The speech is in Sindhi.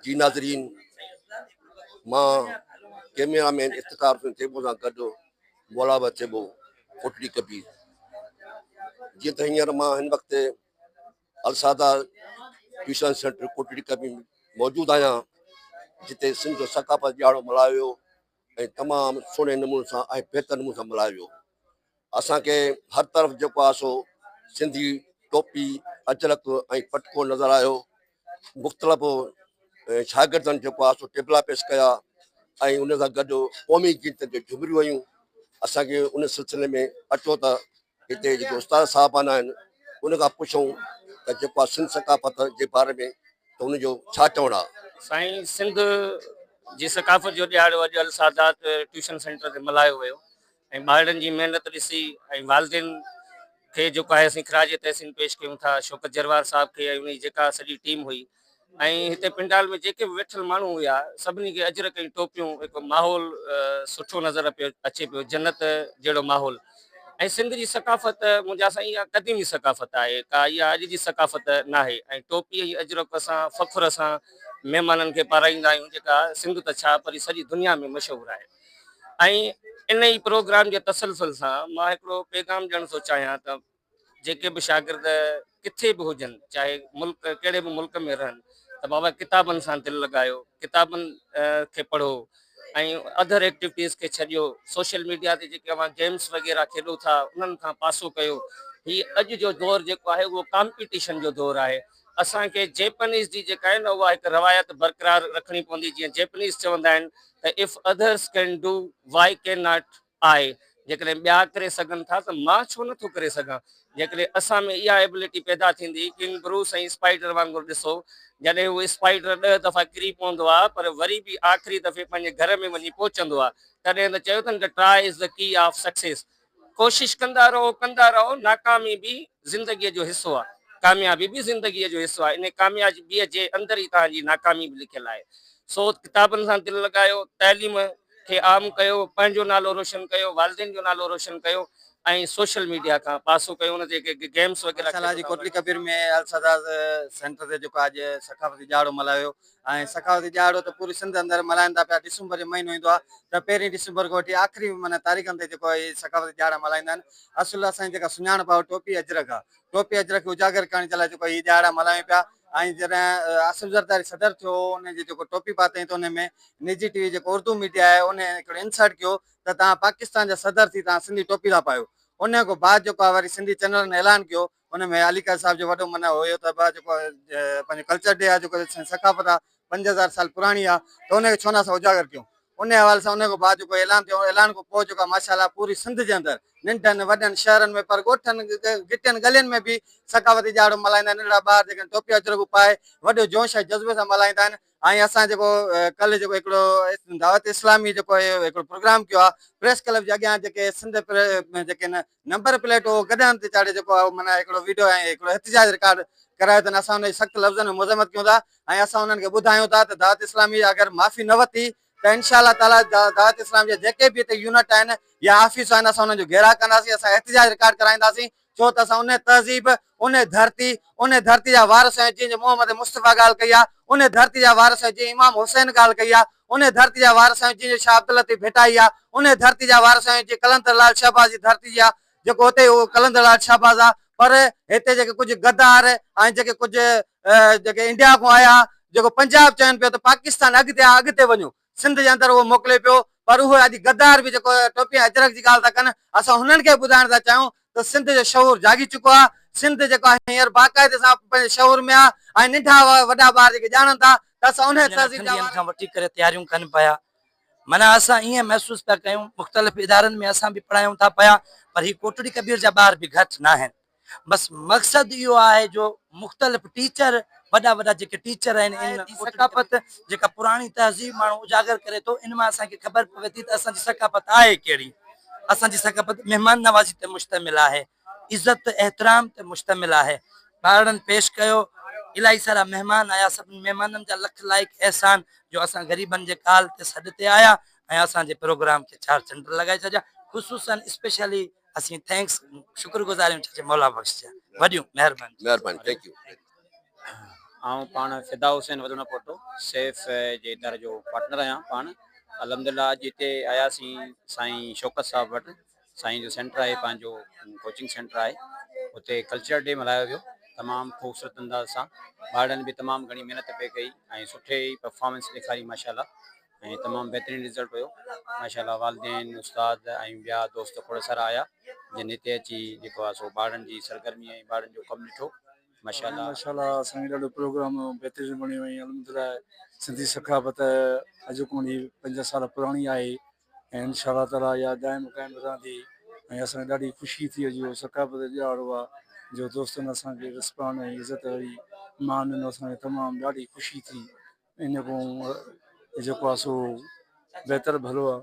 جي ناظرين مان ڪيميرا مين افتخار حسين ٿيٻو سان گڏ مولا ٿيٻو ڪوٽڙي ڪبير جيئن ته هينئر مان هن وقت الساده ٽيوشن سينٽر ڪوٽڙي ڪبير ۾ موجود آهيان جتي سنڌ جو ثقافت ڏهاڙو ملهايو ويو ۽ تمام سهڻي نموني سان ۽ بهتر نموني سان ملهايو ويو اسان کي هر طرف جيڪو آهي سو سنڌي ٽوپي، اجرڪ ۽ پٽڪو نظر آيو. مختلف شاگردن جيڪو آهي سو ٽيبلا پيش ڪيا ۽ ان سان گڏ قومي گيتن تي جهمريون هنيون. اسان کي ان سلسلي ۾ اچو ته هتي جيڪي استاد صاحبان آهن ان کان پڇون ته جيڪو آهي سنڌ ثقافت جي باري ۾ ته ان جو ڇا چوڻ آهي. سائين سنڌ جي ثقافت جو ڏهاڙو اڄ السادات ٽيوشن سينٽر تي ملهايو ويو. ۽ ٻارڙن جي محنت ڏسي ۽ والدين کي جيڪو آهي اسين خراج تحسين پيش ڪيون ٿا شوڪت جروار صاحب کي ۽ ان جي جيڪا سڄي ٽيم هئي ۽ هتي پنڊال ۾ جيڪي به ويٺل ماڻهو هيا سڀني کي اجرڪ ۽ ٽوپيون هڪ ماحول سٺو نظر پيو اچي پيو جنت جهڙو ماحول ۽ سنڌ جي ثقافت منهنجا سائين اها قديمي ثقافت آهي ڪا اها اڄ جي ثقافت ناهي ۽ ٽوپي ۽ اجرڪ اسان فخر سان مهمانن کي پارائيندا آهيون جيڪا سنڌ ته ڇا پر سڄي دنيا ۾ مشهور آهي ۽ ان ئي پروگرام جي تسلسل سان مان هڪڙو پيغام ڏيڻ ٿو چاهيان ته جيڪي به شاگرد ڪٿي به هجن چاهي ملڪ ڪهڙي به ملڪ ۾ رهن ته بابا ڪتابن سان دل لڳايو ڪتابن کي پڙهو ۽ اڌر ايڪٽيوٽيز کي ڇڏيو سوشل ميڊيا تي جيڪي اوهان گيمس وغيره کيڏو ٿا انهن کان پاسو ڪيو هي اڄ جو دور جيڪو آهي اهو ڪامپيٽيشن جو دور آهي اسان کي جيپنيز جي جيڪا آهي نه اها هڪ روايت برقرار رکڻي پوندي جيئن جيپنيز چوندا آهن ته if others can do why can not I جيڪڏهن ٻيا ڪري سگهن ٿا ته مان ڇو نه ٿو ڪري سگهان جيڪڏهن اسان ۾ اها ايبلٽي پيدا ٿيندي ڪنگ بروس ۽ اسپائيڊر وانگر ڏسو جڏهن هو اسپائيڊر ڏهه دفعا ڪري پوندو آهي پر وري به آخري دفعي پنهنجي گهر ۾ وڃي پهچندو آهي تڏهن ته چيو اٿن ته try is the key of success ڪوشش ڪندا رهو ڪندا رهو ناڪامي به زندگيء جو حصو آهي ڪاميابي به زندگيء جو حصو آهي انهي ڪاميابيء جي اندر ئي توهان جي ناڪامي به لکيل آهي سو ڪتابن سان دل لڳايو تعليم کي عام ڪيو پنهنجو نالو روشن ڪيو والدين جو نالو روشن ڪيو ۽ سوشل ميڊيا کان پاسو ڪيو ان تي جيڪي گيمس وغيره ماشاءالله کيڏو جي ٿا ڪوٽلي انهن ڪبير ۾ السادات سينٽر تي جيڪو اڄ ثقافتي ڏهاڙو ملهايو ويو ۽ ثقافتي ڏهاڙو ته پوري سنڌ اندر ملهائين ٿا پيا ڊسمبر جو مهينو ايندو آهي ته پهرين ڊسمبر کان وٺي آخري معنيٰ تاريخن تائين جيڪو هي ثقافتي ڏهاڙا ملهائيندا آهن اصل اسان جي جيڪا سڃاڻپ آهي اها ٽوپي اجرڪ آهي ٽوپي اجرڪ کي اجاگر ڪرڻ جي لاء جيڪو هي ڏهاڙا ملهايون پيا ۽ جڏهن آصف زرداري صدر ٿيو هو ان جي جيڪو ٽوپي پاتائين ته ان ۾ نجي ٽي وي جيڪو اردو ميڊيا آهي ان هڪڙو انسرٽ ڪيو ته توهان پاڪستان جا صدر ٿي توهان سنڌي ٽوپي ٿا پايو ان کان بعد جيڪو آهي وري سنڌي چينلن اعلان ڪيو ان ۾ علي قاضي صاحب جو وڏو منع هيو ته ڀا جيڪو پنهنجو ڪلچر ڊي آهي جيڪو ثقافت آهي 5000 سال پراڻي آهي ته ان کي ڇو نه اسان اجاگر ڪيون ان حوالي سان ان کان بعد جيڪو اعلان ٿيو اعلان کان پوء جيڪو ماشاء الله پوري سنڌ جي اندر ننڍن وڏن شهرن ۾ پر ڳوٺن گهٽين ڳلين ۾ به ثقافتي ڏهاڙو ملهائيندا آهن ننڍڙا ٻار جيڪي ٽوپي اجرڪون پائي وڏو جوش ۽ جذبي سان ملهائيندا آهن ۽ اسان جيڪو ڪلهه جيڪو هڪڙو دعوت اسلامي جيڪو هڪڙو پروگرام ڪيو آهي پريس ڪلب جي اڳيان جيڪي سنڌ جيڪي نمبر پليٽ اهو گڏهن تي چاڙهي جيڪو آهي معنيٰ هڪڙو ويڊيو ۽ هڪڙو احتجاج رڪارڊ ڪرايو اٿن اسان ان جي سخت لفظن ۾ مذمت ڪيون ٿا ۽ اسان انهن کي ٻڌايون ٿا ته دعوت اسلامي اگر معافي نه ورتي ته انشاء الله تعاليٰ دعوت اسلامي جا جيڪي به هتي يونٽ آهن يا آفيسون آهن اسان انهن جو گهيراء ڪنداسين اسان احتجاج رڪارڊ ڪرائينداسين ڇو ته اسان انهي تهذيب، انهي ڌرتي، انهي ڌرتي جا وارث آهيون جنهن جي محمد مصطفيٰ ڳالهه ڪئي آهي، انهي ڌرتي جا وارث آهيون جنهن امام حسين ڳالهه ڪئي آهي، انهي ڌرتي جا وارث آهيون جنهن جو شاهه عبداللطيف ڀٽائي آهي، انهي ڌرتي جا وارث آهيون جنهن قلندر لعل شهباز جي ڌرتي جي آهي، جيڪو اتي اهو قلندر لعل شهباز آهي پر هتي جيڪي ڪجهه غدار ۽ جيڪي ڪجهه جيڪي انڊيا کان آيا جيڪو پنجاب چون پيو ته پاڪستان اڳتي آهي اڳتي وڃو سنڌ جي اندر اهو موڪلي پيو پر اهي اڄ غدار به جيڪو ٽوپي ۽ اجرڪ جي ڳالهه ٿا ڪن اسان هنن کي به ٻڌائڻ ٿا چاهيون ته سنڌ جو شعور جاڳي چڪو آهي سنڌ جيڪو آهي هينئر باقاعدي سان پنهنجي شعور ۾ آهي ۽ ننڍا وڏا ٻار جيڪي ڄاڻن ٿا ته اسان انهي پنجن تهذيب اٺن جا ڏينهن وارث کان وٺي ڪري تياريون ڪن پيا معنيٰ اسان ائين محسوس پيا ڪيون مختلف ادارن ۾ اسان به پڙهايون ٿا پيا پر هي ڪوٽڙي ڪبير جا ٻار به گهٽ ناهن بس مقصد اهو آهي جو مختلف ٽيچر وڏا وڏا جيڪي ٽيچر آهن ان ثقافت جيڪا پراڻي تهذيب ماڻهو اجاگر ڪري ٿو ان مان اسان کي خبر پوي ٿي ته اسان جي ثقافت آهي ڪهڙي اسان جي ثقافت مهمان نوازي تي مشتمل آهي عزت احترام تي مشتمل آهي ٻارڙن پيش ڪيو الاهي سارا مهمان آيا سڀني مهمانن جا لک لائق احسان جو اسان غريبن جي ڪال تي سڏ تي آيا ۽ اسان جي پروگرام کي چار چنڊ لڳائي ڇڏيا خصوصا اسپيشلي اسين thanks شڪر گذار آهيون چاچي مولا بخش جا وڏيون مهرباني مهرباني thank you. آئون پاڻ فدا حسين وڏڻ پوٽو سيف جي اداري جو پارٽنر آهيان پاڻ. الحمدلله اڄ هتي آياسين سائين شوڪت صاحب وٽ. سائين جو سينٽر آهي، پنهنجو ڪوچنگ سينٽر آهي، اتي ڪلچرل ڊي ملهايو ويو تمام خوبصورت انداز سان. ٻارڙن به تمام گهڻي محنت پئي ڪئي ۽ سٺي پرفارمنس ڏيکاري ماشاءالله، ۽ تمام بهترين رزلٽ هيو ماشاءالله. والدين، استاد ۽ ٻيا دوست کوڙ سارا آيا جن هتي اچي جيڪو آهي سو ٻارڙن جي سرگرمي ۽ ٻارڙن جو ڪم ڏٺو ماشاءالله. ماشاءالله اسان کي ڏاڍو پروگرام بهترين بڻيو ۽ الحمدلله سنڌي ثقافت اڄ کان وٺي 5 سال پراڻي آهي ۽ انشاء الله تعاليٰ اها دائم قائم رهندي ۽ اسان کي ڏاڍي خوشي ٿي اڄ اهو ثقافت جو ڏهاڙو آهي جو دوستن اسان کي رسپانڊ ۽ عزت ۽ مان ڏنو، اسان کي تمام ڏاڍي خوشي ٿي. ان کان جيڪو آهي سو بهتر ڀلو آهي.